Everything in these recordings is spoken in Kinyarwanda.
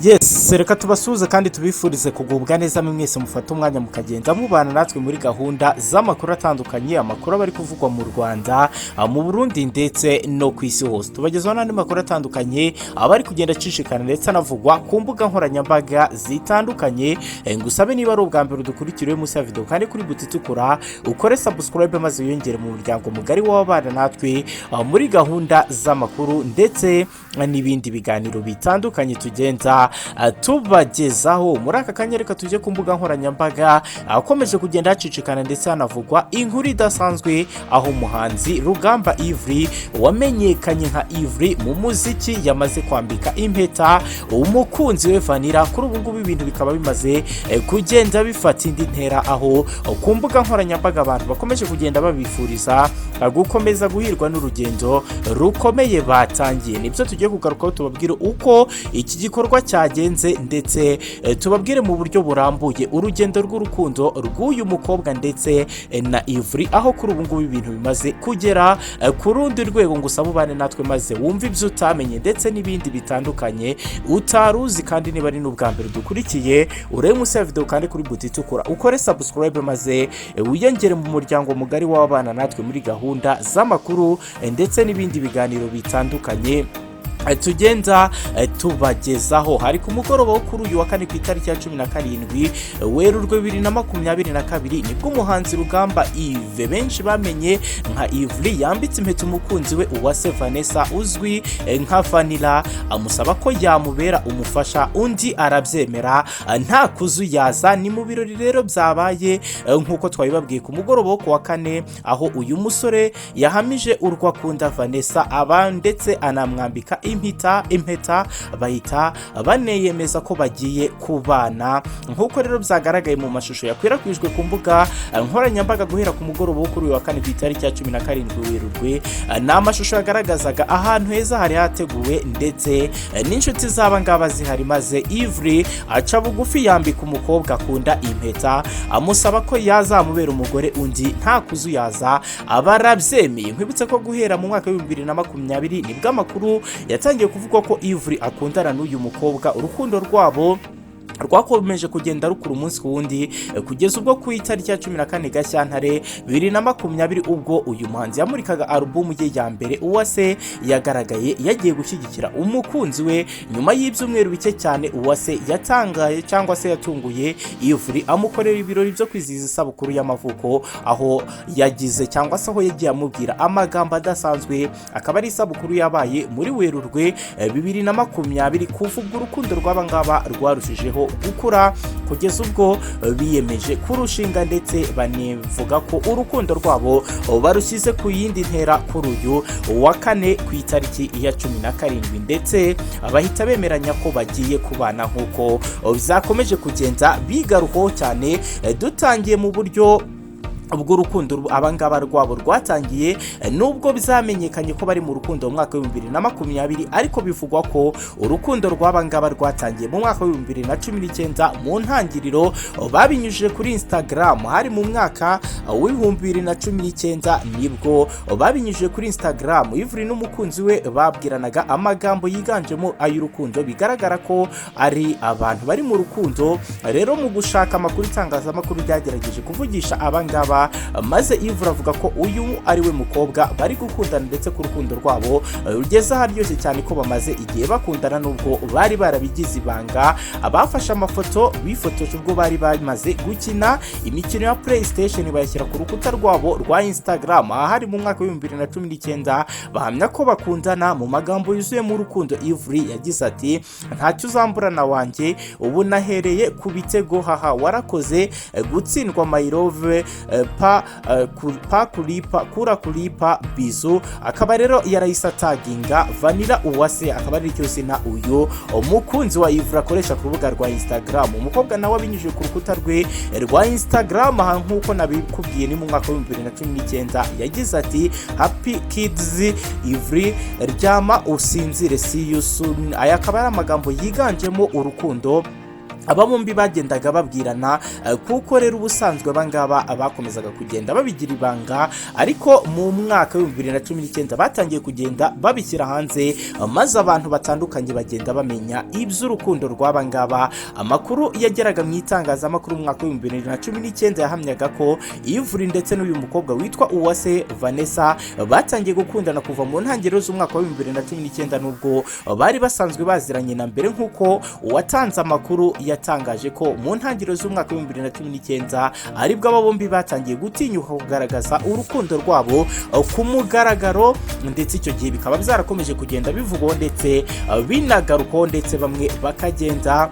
Yes, reka tubasuhuze kandi tubifurize kugubwa neza mwese mufate umwanya mukagenda mubana natwe muri gahunda z'amakuru atandukanye, amakuru aba ari kuvugwa mu Rwanda, mu Burundi ndetse no ku isi hose. Tubagezaho n'andi makuru atandukanye aba ari kugenda acicikana ndetse anavugwa ku mbuga nkoranyambaga zitandukanye. Ngusabe niba ari ubwa mbere udukurikiriye, munsi ya video kandi kuri buto itukura ukore subscribe maze wiyongere mu muryango mugari w'ababana natwe muri gahunda z'amakuru ndetse n'ibindi biganiro bitandukanye tugenda tubagezaho. Muri aka kanya reka tujye ku mbuga nkoranyambaga akomeje kugenda hacicikana ndetse hanavugwa inkuru idasanzwe, aho umuhanzi Rugamba Yverry wamenyekanye nka Yverry mu muziki yamaze kwambika impeta umukunzi we Vanilla. Kuri ubu ngubu ibintu bikaba bimaze kugenda bifata indi ntera, aho ku mbuga nkoranyambaga abantu bakomeje kugenda babifuriza gukomeza guhirwa n'urugendo rukomeye batangiye. Nibyo tugiye kugarukaho, tubabwire uko iki gikorwa cyagenze ndetse tubabwire mu buryo burambuye urugendo rw'urukundo rw'uyu mukobwa ndetse na Yverry, aho kuri ubu ngubu ibintu bimaze kugera ku rundi rwego. Ngo usabe ubane natwe maze wumve ibyo utamenye ndetse n'ibindi bitandukanye utari uzi. Kandi niba ari n'ubwa mbere dukurikiye, urebe munsi ya video kandi kuri buto itukura ukore subscribe maze wiyongere mu muryango mugari w'abana natwe muri gahunda z'amakuru ndetse n'ibindi biganiro bitandukanye tugenda tubagezaho. Hari ku mugoroba wo kuri uyu wa kane ku itariki ya 17 Werurwe 2022, nibwo umuhanzi Rugamba Yves benshi bamenye nka Yverry yambitse impeta umukunzi we Uwase Vanessa uzwi nka Vanilla, amusaba ko yamubera umufasha, undi arabyemera nta kuzuyaza. Ni mu birori rero byabaye nk'uko twabibabwiye ku mugoroba wo ku wa kane, aho uyu musore yahamije urwo akunda Vanessa aba ndetse anamwambika impeta, bahita baneyemeza ko bagiye kubana. Nk'uko rero byagaragaye mu mashusho yakwirakwijwe ku mbuga nkoranyambaga guhera ku mugoroba wo kuri uyu wa kane ku itariki ya 17 Werurwe, ni amashusho yagaragazaga ahantu heza hari hateguwe ndetse n'inshuti z'aba ngaba zihari, maze Yverry aca bugufi yambika umukobwa akunda impeta, amusaba ko yazamubera umugore, undi nta kuzuyaza aba arabyemeye. Nkwibutse ko guhera mu mwaka wa 2020 nibwo amakuru yatangiye kuvugwa ko Yverry akundana n'uyu mukobwa. Urukundo rwabo rwakomeje kugenda rukura umunsi ku wundi kugeza ubwo ku itariki ya 14 Gashyantare 2020, ubwo uyu muhanzi yamurikaga alubumu ye ya mbere, Uwase yagaragaye yagiye gushyigikira umukunzi we. Nyuma y'ibyumweru bike cyane, Uwase yatangaye cyangwa se yatunguye Yverry amukorera ibirori byo kwizihiza isabukuru y'amavuko, aho yagize cyangwa se aho yagiye amubwira amagambo adasanzwe. Akaba ari isabukuru yabaye muri Werurwe 2020. Kuva ubwo urukundo rw'aba ngaba rwarushijeho gukura kugeza ubwo biyemeje kurushinga, ndetse banivuga ko urukundo rwabo barushyize ku yindi ntera kuri uyu wa kane ku itariki ya 17, ndetse bahita bemeranya ko bagiye kubana nk'uko byakomeje kugenda bigarukaho cyane. Dutangiye mu buryo bw'urukundo abangaba rwabo rwatangiye, nubwo bizamenyekanye ko bari mu rukundo mu mwaka wa 2020, ariko bivugwa ko urukundo rw'abangaba rwatangiye mu mwaka wa 2019 mu ntangiriro, babinyujije kuri Instagram. Hari mu mwaka wa 2019 nibwo babinyujije kuri Instagram. Yverry n'umukunzi we babwiranaga amagambo yiganjemo ay'urukundo, bigaragara ko ari abantu bari mu rukundo. Rero mu gushaka amakuru, itangazamakuru ryagerageje kuvugisha abangaba, maze Yverry avuga ko uyu ari we mukobwa bari gukundana, ndetse ko urukundo rwabo rugeze aharyoshye cyane, ko bamaze igihe bakundana nubwo bari barabigize ibanga. Bafashe amafoto bifotoje ubwo bari bamaze gukina imikino ya PlayStation, bayashyira ku rukuta rwabo rwa Instagram. Aha hari mu mwaka wa 2019. Bahamya ko bakundana mu magambo yuzuyemo urukundo. Yverry yagize ati: "Ntacyo uzamburana wanjye, ubu nahereye ku bitego, haha warakoze gutsindwa, my love, pa pa kulipa kura kulipa, bisous." Akaba rero yarahise ataginga Vanilla Uwase, akaba ari ryo zina uyu umukunzi wa Yverry akoresha ku rubuga rwa Instagram. Umukobwa nawe abinyujije ku rukuta rwe rwa Instagram, aha nk'uko nabikubwiye ni mu mwaka wa 2019, yagize ati: "Happy kids Yverry, ryama usinzire, see you soon." Aya akaba ari amagambo yiganjemo urukundo. Aba bombi bagendaga babwirana, kuko rero ubusanzwe abangaba bakomezaga kugenda babigira ibanga, ariko mu mwaka w'2019 batangiye kugenda babishyira hanze, maze abantu batandukanye bagenda bamenya iby'urukundo rw'aba ngaba. Amakuru yageraga mu itangazamakuru mu mwaka w'2019 yahamyaga ko Yverry ndetse n'uyu mukobwa witwa Uwase Vanessa batangiye gukundana kuva mu ntangiriro z'umwaka wa 2019, nubwo bari basanzwe baziranye na mbere, nk'uko uwatanze amakuru yatangaje ko mu ntangiriro z'umwaka wa 2019 aribwo aba bombi batangiye gutinyuka kugaragaza urukundo rwabo ku mugaragaro. Ndetse icyo gihe bikaba byarakomeje kugenda bivugwaho ndetse binagarukwaho, ndetse bamwe bakagenda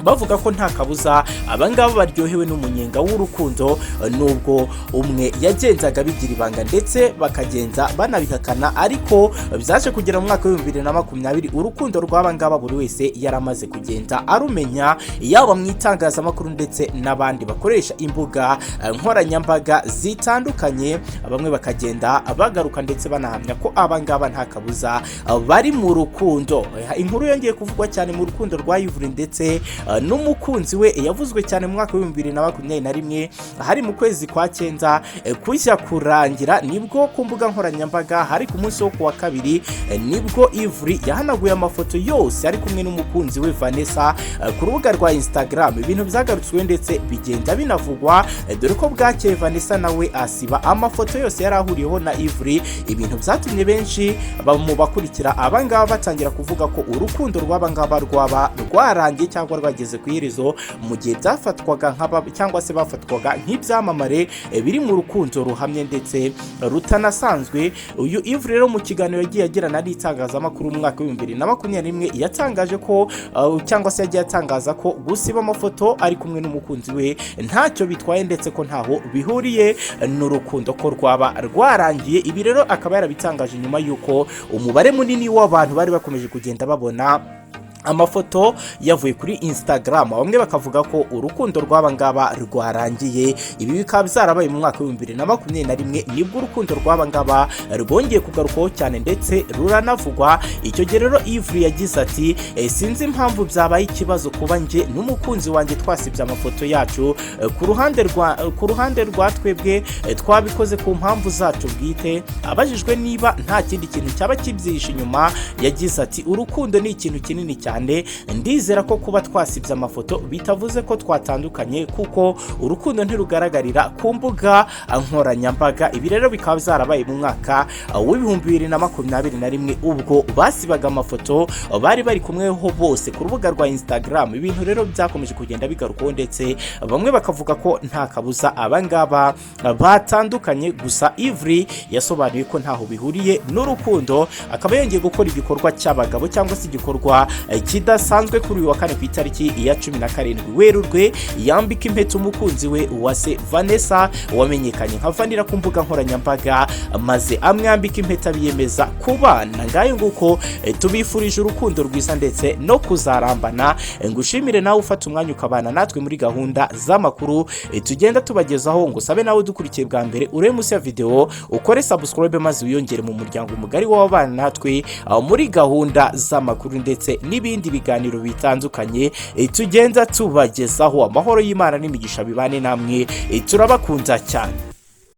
bavuga ko nta kabuza abangaba baryohewe n'umunyenga w'urukundo, nubwo umwe yagenzaga bigira ibanga ndetse bakagenda banabihakana. Ariko byaje kugera mu mwaka wa 2020 urukundo rw'aba ngaba buri wese yaramaze kugenda arumenya, yaba mu itangazamakuru ndetse n'abandi bakoresha imbuga nkoranyambaga zitandukanye. Bamwe bakagenda bagaruka ndetse banahamya ko aba ngaba nta kabuza bari mu rukundo. Inkuru yongeye kuvugwa cyane mu rukundo rwa Yverry ndetse n'umukunzi we yavuzwe cyane mu mwaka wa 2021, hari mu kwezi kwa cyenda kujya kurangira, nibwo ku mbuga nkoranyambaga, hari ku munsi wo kuwa kabiri, nibwo Yverry yahanaguye amafoto yose ari kumwe n'umukunzi we Vanessa ku rubuga rwa Instagram. Ibintu byagarutswe ndetse bigenda binavugwa, dore ko bwakeye Vanessa nawe asiba amafoto yose yari ahuriyeho na Yverry, ibintu byatumye benshi mu bakurikira abangaba batangira kuvuga ko urukundo rw'abangaba rwaba rwarangiye cyangwa rwageze ku iherezo, mu gihe byafatwaga nk'aba cyangwa se bafatwaga nk'ibyamamare biri mu rukundo ruhamye ndetse rutanasanzwe. Uyu Yverry rero, mu kiganiro yagiye agirana n'itangazamakuru mu mwaka wa 2021, yatangaje ko cyangwa se yagiye atangaza ko gusiba amafoto ari kumwe n'umukunzi we ntacyo bitwaye, ndetse ko ntaho bihuriye n'urukundo ko rwaba rwarangiye. Ibi rero akaba yarabitangaje nyuma y'uko umubare munini w'abantu bari bakomeje kugenda babona amafoto yavuye kuri Instagram, bamwe bakavuga ko urukundo rw'aba ngaba rwarangiye. Ibi bikaba byarabaye mu mwaka wa 2021, nibwo urukundo rw'aba ngaba rwongeye kugarukwaho cyane ndetse ruranavugwa. Icyo gihe rero Yverry yagize ati: "Sinzi impamvu byabaye ikibazo kuba njye n'umukunzi wanjye twasibye amafoto yacu. Ku ruhande rwa twebwe, twabikoze ku mpamvu zacu bwite." Abajijwe niba nta kindi kintu cyaba kibyihishe inyuma, yagize ati: "Urukundo ni ikintu kinini cyane. Ndizera ko kuba twasibye amafoto bitavuze ko twatandukanye, kuko urukundo ntirugaragarira ku mbuga nkoranyambaga." Ibi rero bikaba byarabaye mu mwaka wa 2021, ubwo basibaga amafoto bari bari kumweho bose ku rubuga rwa Instagram. Ibintu rero byakomeje kugenda bigarukwaho, ndetse bamwe bakavuga ko nta kabuza abangaba batandukanye. Gusa Yverry yasobanuye ko ntaho bihuriye n'urukundo, akaba yongeye gukora igikorwa cy'abagabo cyangwa se igikorwa kidasanzwe kuri uyu wa kane ku itariki ya 17 Werurwe, yambika impeta umukunzi we Uwase Vanessa wamenyekanye nka Vanilla ku mbuga nkoranyambaga, maze amwambika impeta biyemeza kubana. Ngayo nguko, tubifurije urukundo rwiza ndetse no kuzarambana. Ngushimire nawe ufata umwanya ukabana natwe muri gahunda z'amakuru tugenda tubagezaho. Ngo usabe nawe udukurikiye bwa mbere, urebe munsi ya videwo ukore subscribe, maze wiyongere mu muryango mugari w'abana natwe muri gahunda z'amakuru ndetse n'ibindi biganiro bitandukanye tugenda tubagezaho. Amahoro y'Imana n'imigisha bibane namwe, turabakunda cyane.